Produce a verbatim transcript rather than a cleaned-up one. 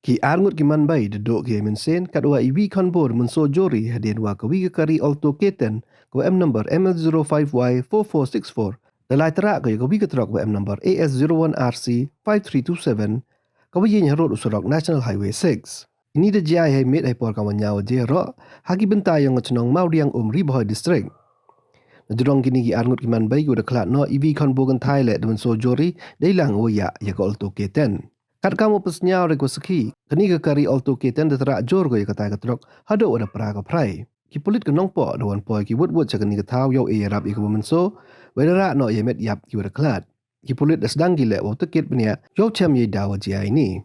Ki ar ngut ki man bei da duh ki ya i mynsiem, katwa i wi khon bor mynsoo jur i hadien wa ka wi ka kari Alto K ten, kawa em number M L zero five Y four four six four, da lai tyrah ko ya ka wi ka truck wa em number A S zero one R C five three two seven, kawa yeng harud u surok National Highway six. Ini da jia hei miet hei por kawa ynñiaw baje roh, ha ki bynta yong ka chnong Mawdiang, Umribhoi District. Na jrong kini ki ar ngut ki man bei kiwa da khlad noh, i wi khon bor kynthai leh da mynsoo jur i deilang wa yah ya ka Alto K ten. Katkam wa pynsñiaw re kiwa sakhi, kani ka kari Alto K ten da tyrah jur ko ya katai ka truck hadooh wa da pra ka phrai. Ki pulit ka Nongpoh da wan poi ki wut wut cha kani ka thaw yow e yarap ya kiwa mynsoo, wei da rah noh ya i met yap kiwa da khlad. Ki pulit da sdang ki leh wow takit bniah yow chem yei daw wa jia ini.